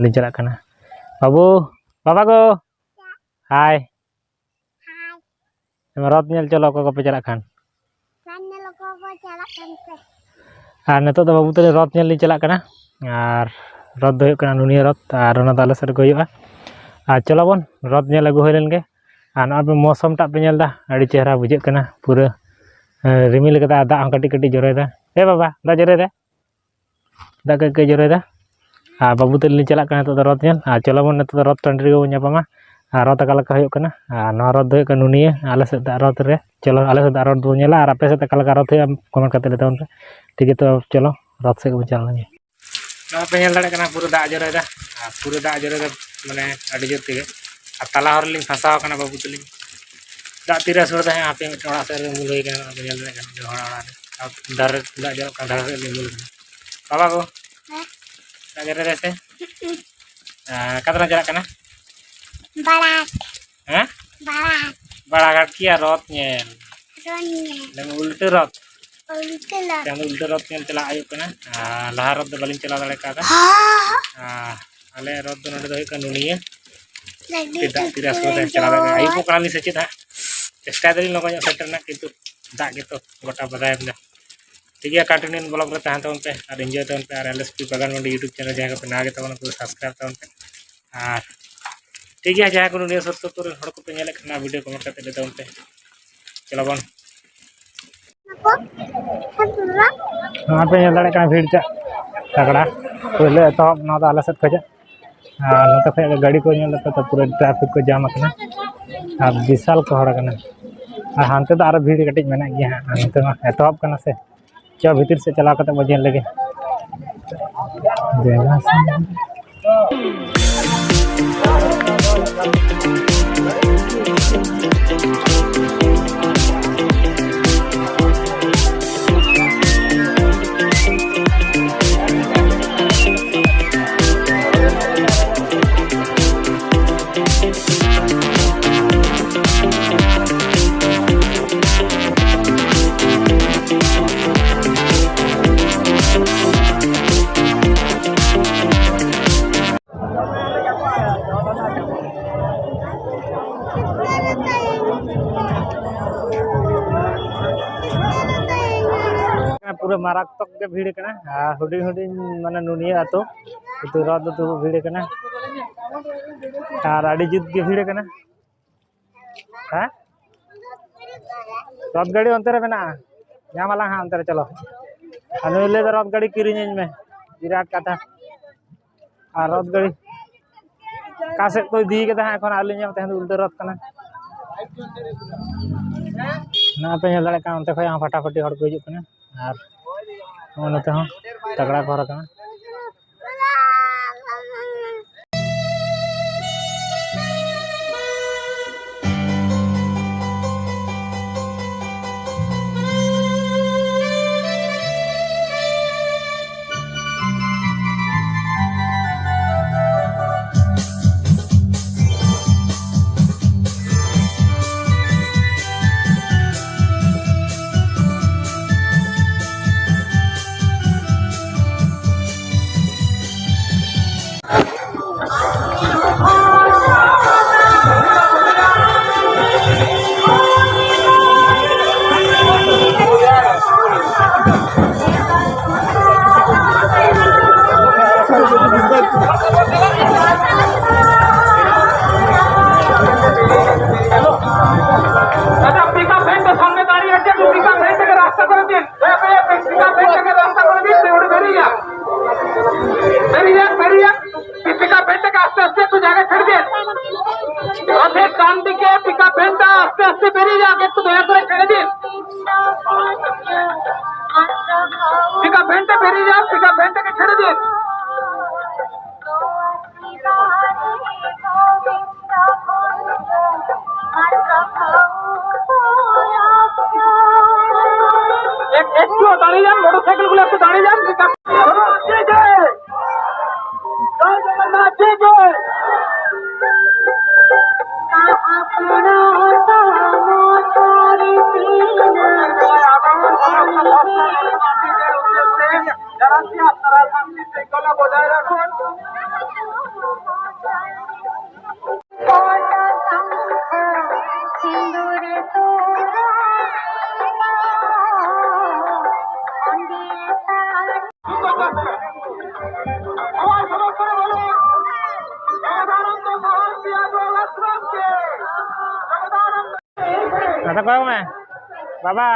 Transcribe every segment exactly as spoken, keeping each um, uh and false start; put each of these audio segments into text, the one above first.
ᱞᱤᱧ ᱪᱟᱞᱟᱜ ᱠᱟᱱᱟ᱾ ᱵᱟᱹᱵᱩ, ᱵᱟᱵᱟ ᱜᱳ, ᱦᱟᱭ᱾ ᱨᱚᱛ ᱧᱮᱞ ᱪᱚᱞᱚ, ᱚᱠᱟ ᱠᱚᱯᱮ ᱪᱟᱞᱟᱜ ᱠᱷᱟᱱ? ᱨᱚᱛ ᱧᱮᱞ ᱚᱠᱟ ᱠᱚ ᱪᱟᱞᱟᱜ ᱠᱟᱱ ᱯᱮ? ᱟᱨ ᱱᱤᱛᱚᱜ ᱫᱚ ᱵᱟᱹᱵᱩ ᱛᱟᱹᱞᱤᱧ ᱨᱚᱛ ᱧᱮᱞ ᱞᱤᱧ ᱪᱟᱞᱟᱜ ᱠᱟᱱᱟ᱾ ᱟᱨ ᱨᱚᱛ ᱫᱚ ᱦᱩᱭᱩᱜ ᱠᱟᱱᱟ ᱱᱩᱱᱤᱭᱟᱹ ᱨᱚᱛ, ᱟᱨ ᱚᱱᱟ ᱫᱚ ᱟᱞᱮ ᱥᱮᱫ ᱨᱮᱜᱮ ᱦᱩᱭᱩᱜᱼᱟ᱾ ᱟᱨ ᱪᱚᱞᱚ ᱵᱚᱱ, ᱨᱚᱛ ᱧᱮᱞ ᱟᱹᱜᱩ ᱦᱩᱭ ᱞᱮᱱ ᱜᱮ᱾ ᱟᱨ ᱱᱚᱜᱼᱚᱭ ᱯᱮ ᱢᱳᱥᱚᱢ ᱴᱟᱜ ᱯᱮ ᱧᱮᱞ ᱮᱫᱟ, ᱟᱹᱰᱤ ᱪᱮᱦᱨᱟ ᱵᱩᱡᱷᱟᱹᱜ ᱠᱟᱱᱟ᱾ ᱯᱩᱨᱟᱹ, ᱮᱸ, ᱨᱤᱢᱤᱞ ᱠᱟᱫᱟ, ᱟᱨ ᱫᱟᱜ ᱦᱚᱸ ᱠᱟᱹᱴᱤᱡ ᱠᱟᱹᱴᱤᱡ ᱡᱚᱨᱚᱭᱮᱫᱟ᱾ ᱮ ᱵᱟᱵᱟ, ᱫᱟᱜ ᱡᱚᱨᱚᱭᱮᱫᱟ, ᱫᱟᱜ ᱠᱟᱹᱡ ᱠᱟᱹᱡ ᱡᱚᱨᱚᱭᱮᱫᱟ᱾ ᱟᱨ ᱵᱟᱹᱵᱩ ᱛᱟᱹᱞᱤᱧ ᱞᱤᱧ ᱪᱟᱞᱟᱜ ᱠᱟᱱᱟ ᱱᱤᱛᱚᱜ ᱫᱚ ᱨᱚᱛ ᱧᱮᱞ᱾ ᱟᱨ ᱪᱚᱞᱚ ᱵᱚᱱ ᱱᱤᱛᱚᱜ ᱫᱚ ᱨᱚᱛ ᱴᱟᱺᱰᱤ ᱨᱮᱜᱮ ᱵᱚᱱ ᱧᱟᱯᱟᱢᱟ᱾ ᱟᱨ ᱨᱚᱛ ᱚᱠᱟ ᱞᱮᱠᱟ ᱦᱩᱭᱩᱜ ᱠᱟᱱᱟ, ᱟᱨ ᱱᱚᱣᱟ ᱨᱚᱛ ᱫᱚ ᱦᱩᱭᱩᱜ ᱠᱟᱱᱟ ᱱᱩᱱᱤᱭᱟᱹ, ᱟᱞᱮ ᱥᱮᱫ ᱫᱚ ᱨᱚᱛ ᱨᱮ᱾ ᱪᱚᱞᱚ, ᱟᱞᱮ ᱥᱮᱫ ᱫᱚ ᱨᱚᱛ ᱵᱚᱱ ᱧᱮᱞᱟ, ᱟᱨ ᱟᱯᱮ ᱥᱮᱫ ᱚᱠᱟ ᱞᱮᱠᱟ ᱨᱚᱛ ᱦᱩᱭᱩᱜᱼᱟ, comment ᱠᱟᱛᱮ ᱞᱟᱹᱭ ᱛᱟᱵᱚᱱ ᱯᱮ᱾ ᱴᱷᱤᱠ ᱜᱮᱭᱟ, ᱛᱚ ᱪᱚᱞᱚ, ᱨᱚᱛ ᱥᱮᱫ ᱜᱮᱵᱚᱱ ᱪᱟᱞᱟᱣ ᱞᱮᱱ ᱜᱮ᱾ ᱱᱚᱣᱟ ᱯᱮ ᱧᱮᱞ ᱫᱟᱲᱮᱭᱟᱜ ᱠᱟᱱᱟ, ᱯᱩᱨᱟᱹ ᱫᱟᱜ ᱡᱚᱨᱚᱭᱮᱫᱟ, ᱟᱨ ᱯᱩᱨᱟᱹ ᱫᱟᱜ ᱡᱚᱨᱚᱭᱮᱫᱟ, ᱢᱟᱱᱮ ᱟᱹᱰᱤ ᱡᱳᱨ ᱛᱮᱜᱮ᱾ ᱟᱨ ᱛᱟᱞᱟ ᱦᱚᱨ ᱨᱮᱞᱤᱧ ᱯᱷᱟᱸᱥᱟᱣ ᱟᱠᱟᱱᱟ ᱵᱟᱹᱵᱩ ᱛᱟᱹᱞᱤᱧ᱾ ᱫᱟᱜ ᱛᱤᱨᱮ ᱟᱹᱥᱩᱲ ᱛᱟᱦᱮᱸᱜ, ᱦᱟᱯᱮ ᱢᱤᱫᱴᱮᱱ ᱚᱲᱟᱜ ᱥᱮᱫ ᱨᱮ ᱩᱢᱩᱞ ᱦᱩᱭ ᱠᱟᱱᱟ, ᱟᱫᱚ ᱧᱮᱞ ᱫᱟᱲᱮᱭᱟᱜ ᱠᱟᱱᱟ, ᱦᱚᱲᱟᱜ ᱚᱲᱟᱜ ᱨᱮ ᱟᱨ ᱫᱟᱨᱮ ᱫᱟᱜ ᱡᱚᱨᱚᱜ ᱠᱟᱱᱟ, ᱫᱟᱨᱮ ᱥᱮᱫ ᱞᱤᱧ ᱩᱢᱩᱞ ᱠᱟᱱᱟ᱾ ᱵᱟᱵᱟ ᱜᱳ, ᱦᱮᱸ? ᱫᱟᱜ ᱡᱚᱨᱚᱭ ᱫᱟᱭ ᱥᱮ? ᱦᱩᱸ᱾ ᱟᱨ ᱚᱠᱟ ᱛᱮᱞᱟᱝ ᱪᱟᱞᱟᱜ ᱠᱟᱱᱟ? ᱵᱟᱲᱟ᱾ ᱦᱮᱸ? ᱵᱟᱲᱟ᱾ ᱵᱟᱲᱟᱜᱷᱟᱴ ᱠᱤᱭᱟ ᱨᱚᱛ ᱧᱮᱞ᱾ ᱨᱚᱛ ᱧᱮᱞ᱾ ᱞᱟᱹᱭ ᱢᱮ, ᱩᱞᱴᱟᱹ ᱨᱚᱛ᱾ ᱩᱞᱴᱟᱹ ᱨᱚᱛ᱾ ᱛᱮᱦᱮᱧ ᱫᱚ ᱩᱞᱴᱟᱹ ᱨᱚᱛ ᱧᱮᱞ ᱪᱟᱞᱟᱜ ᱦᱩᱭᱩᱜ ᱠᱟᱱᱟ᱾ ᱟᱨ ᱞᱟᱦᱟ ᱨᱚᱛ ᱫᱚ ᱵᱟᱹᱞᱤᱧ ᱪᱟᱞᱟᱣ ᱫᱟᱲᱮ ᱠᱟᱣᱫᱟ᱾ ᱦᱚᱸ᱾ ᱟᱨ ᱟᱞᱮ ᱨᱚᱛ ᱫᱚ ᱱᱚᱰᱮ ᱫᱚ ᱦᱩᱭᱩᱜ ᱠᱟᱱᱟ ᱱᱩᱱᱤᱭᱟᱹ᱾ ᱞᱟᱹᱜᱤᱫ ᱪᱮᱫᱟᱜ ᱛᱤᱨᱮ ᱟᱥᱚᱨ ᱨᱮ ᱪᱟᱞᱟᱣ ᱫᱟᱲᱮᱭᱟᱜᱼᱟ? ᱟᱹᱭᱩᱵᱚᱜ ᱠᱟᱱᱟᱞᱤᱧ ᱥᱮ ᱪᱮᱫ ᱦᱟᱸᱜ? ᱪᱮᱥᱴᱟᱭ ᱫᱟᱞᱤᱧ ᱞᱚᱜᱚᱱ ᱧᱚᱜ ᱥᱮᱴᱮᱨ ᱨᱮᱱᱟᱜ, ᱠᱤᱱᱛᱩ ᱫᱟᱜ ᱜᱮᱛᱚ ᱜᱚᱴᱟ ᱵᱟᱫᱷᱟᱭᱮᱫ ᱞᱮᱭᱟ᱾ ᱴᱷᱤᱠ ᱜᱮᱭᱟ, continue vlog ᱨᱮ ᱛᱟᱦᱮᱱ ᱛᱟᱵᱚᱱ ᱯᱮ ᱟᱨ enjoy ᱛᱟᱵᱚᱱ ᱯᱮ᱾ ᱟᱨ LSP ᱵᱟᱜᱟᱱ ᱢᱟᱱᱰᱤ YouTube channel ᱡᱟᱦᱟᱸᱭ ᱠᱚᱯᱮ ᱱᱟᱣᱟ ᱜᱮᱛᱟ ᱵᱚᱱᱟ, ᱯᱩᱨᱟᱹ subscribe ᱛᱟᱵᱚᱱ ᱯᱮ᱾ ᱟᱨ ᱴᱷᱤᱠ ᱜᱮᱭᱟ, ᱡᱟᱦᱟᱸᱭ ᱠᱚ ᱱᱩᱱᱤᱭᱟᱹ ᱥᱩᱨ ᱥᱩᱯᱩᱨ ᱨᱮᱱ ᱦᱚᱲ ᱠᱚᱯᱮ ᱧᱮᱞᱮᱫ ᱠᱷᱟᱱ, ᱱᱚᱣᱟ video comment ᱠᱟᱛᱮ ᱞᱟᱹᱭ ᱛᱟᱵᱚᱱ ᱯᱮ᱾ ᱪᱚᱞᱚ ᱵᱚᱱ᱾ ᱱᱚᱣᱟ ᱯᱮ ᱧᱮᱞ ᱫᱟᱲᱮᱭᱟᱜ ᱠᱟᱱᱟ, ᱵᱷᱤᱲ ᱪᱮᱫ ᱛᱟᱜᱲᱟ᱾ ᱯᱳᱭᱞᱳ ᱮᱛᱚᱦᱚᱵ ᱱᱚᱣᱟ ᱫᱚ ᱟᱞᱮ ᱥᱮᱫ ᱠᱷᱚᱱᱟᱜ᱾ ᱟᱨ ᱱᱚᱛᱮ ᱠᱷᱚᱱ ᱜᱟᱹᱰᱤ ᱠᱚ ᱧᱮᱞ ᱞᱮᱠᱷᱟᱱ ᱫᱚ ᱯᱩᱨᱟᱹ traffic ᱠᱚ jam ᱟᱠᱟᱱᱟ᱾ ᱟᱨ ᱵᱤᱥᱟᱞ ᱠᱚ ᱦᱚᱲ ᱟᱠᱟᱱᱟ᱾ ᱟᱨ ᱦᱟᱱᱛᱮ ᱫᱚ ᱟᱨᱚ ᱵᱷᱤᱲ ᱠᱟᱹᱴᱤᱡ ᱢᱮᱱᱟᱜ ᱜᱮᱭᱟ ᱦᱟᱸᱜ, ᱟᱨ ᱱᱚᱛᱮ ᱢᱟ ᱮᱛᱚᱦᱚᱵ ᱠᱟᱱᱟ ᱥᱮ᱾ ᱪᱚ, ᱵᱷᱤᱛᱤᱨ ᱥᱮᱫ ᱪᱟᱞᱟᱣ ᱠᱟᱛᱮ ᱵᱚ ᱧᱮᱞ ᱞᱮᱜᱮ᱾ ᱫᱮᱞᱟ ᱥᱮ᱾ ᱯᱩᱨᱟᱹ ᱢᱟᱨᱟᱠᱛᱚᱠ ᱜᱮ ᱵᱷᱤᱲ ᱠᱟᱱᱟ᱾ ᱟᱨ ᱦᱩᱰᱤᱧ ᱦᱩᱰᱤᱧ, ᱢᱟᱱᱮ, ᱱᱩᱱᱤᱭᱟᱹ ᱟᱹᱛᱩ, ᱟᱹᱛᱩ ᱨᱚᱛᱷ ᱟᱹᱛᱩ ᱵᱷᱤᱲ ᱠᱟᱱᱟ᱾ ᱟᱨ ᱟᱹᱰᱤ ᱡᱩᱛ ᱜᱮ ᱵᱷᱤᱲ ᱠᱟᱱᱟ᱾ ᱦᱮᱸ, ᱨᱚᱛᱷ ᱜᱟᱹᱰᱤ ᱚᱱᱛᱮ ᱨᱮ ᱢᱮᱱᱟᱜᱼᱟ, ᱧᱟᱢ ᱟᱞᱟᱝ ᱦᱟᱸᱜ ᱚᱱᱛᱮ ᱨᱮ᱾ ᱪᱚᱞᱚ, ᱟᱨ ᱱᱩᱭ ᱞᱟᱹᱭ ᱫᱟ, "ᱨᱚᱛᱷ ᱜᱟᱹᱰᱤ ᱠᱤᱨᱤᱧᱟᱹᱧ ᱢᱮ", ᱵᱤᱨᱟᱴ ᱠᱟᱛᱷᱟ᱾ ᱟᱨ ᱨᱚᱛᱷ ᱜᱟᱹᱰᱤ ᱚᱠᱟ ᱥᱮᱫ ᱠᱚ ᱤᱫᱤ ᱠᱟᱫᱟ ᱦᱟᱸᱜ, ᱮᱠᱷᱚᱱ ᱟᱹᱣᱨᱤ ᱞᱤᱧ ᱧᱟᱢᱟ, ᱛᱮᱦᱮᱧ ᱫᱚ ᱩᱞᱴᱟᱹ ᱨᱚᱛᱷ ᱠᱟᱱᱟ᱾ ᱱᱚᱜᱼᱚᱭ ᱯᱮ ᱧᱮᱞ ᱫᱟᱲᱮᱭᱟᱜ ᱠᱟᱱᱟ, ᱚᱱᱛᱮ ᱠᱷᱚᱱ ᱦᱚᱸ ᱯᱷᱟᱴᱟᱯᱷᱟᱴᱤ ᱦᱚᱲ ᱠᱚ ᱦᱤᱡᱩᱜ ᱠᱟᱱᱟ᱾ ᱟᱨ ᱱᱚᱜᱼᱚ ᱱᱚᱛᱮ ᱦᱚᱸ ᱛᱟᱜᱽᱲᱟ ᱠᱚ ᱦᱚᱨ ᱠᱟᱱᱟ᱾ আচ্ছা, পিকআপ ভ্যানটা সামনে দাঁড়িয়ে আছে, একটু পিকআপ ভ্যানটাকে রাস্তা করে দিন। দয়া করে পিকআপ ভ্যানটাকে রাস্তা করে দিন, সে উঠে বেরিয়ে যাক। বেরিয়ে যাক, বেরিয়ে যাক। পিকআপ ভ্যানটাকে আস্তে আস্তে একটু জায়গা ছেড়ে দিন। রথের ডান দিকে পিকআপ ভ্যানটা আস্তে আস্তে বেরিয়ে যাক, একটু দয়া করে ছেড়ে দিন। পিকআপ ভ্যানটা বেরিয়ে যাক, পিকআপ ভ্যানটাকে ছেড়ে দিন। এক-, একটু দাঁড়িয়ে যান, মোটরসাইকেলগুলো একটু দাঁড়িয়ে যান। জয় জগন্নাথ, জয় জয়। জানাচ্ছি, আপনারা শান্তি শৃঙ্খলা বজায় রাখুন। ᱠᱟᱛᱷᱟ ᱠᱚ ᱢᱮ ᱵᱟᱵᱟ᱾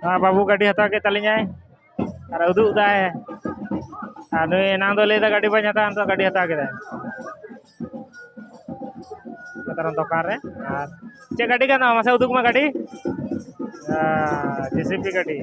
ᱱᱚᱣᱟ ᱵᱟᱹᱵᱩ ᱜᱟᱹᱰᱤ ᱦᱟᱛᱟᱣ ᱠᱮᱫ ᱛᱟᱹᱞᱤᱧᱟᱭ ᱟᱨ ᱩᱫᱩᱜ ᱫᱟᱭ᱾ ᱟᱨ ᱱᱩᱭ ᱮᱱᱟᱝ ᱫᱚ ᱞᱟᱹᱭᱫᱟ ᱜᱟᱹᱰᱤ ᱵᱟᱹᱧ ᱦᱟᱛᱟᱣᱟ, ᱱᱤᱛᱚᱜ ᱜᱟᱹᱰᱤ ᱦᱟᱛᱟᱣ ᱠᱮᱫᱟᱭ᱾ ᱱᱮᱛᱟᱨ ᱫᱚᱠᱟᱱ ᱨᱮ᱾ ᱟᱨ ᱪᱮᱫ ᱜᱟᱹᱰᱤ ᱠᱟᱱᱟ? ᱢᱟᱥᱮ ᱩᱫᱩᱜ ᱢᱮ ᱜᱟᱹᱰᱤ᱾ ᱡᱮᱥᱤᱵᱤ ᱜᱟᱹᱰᱤ᱾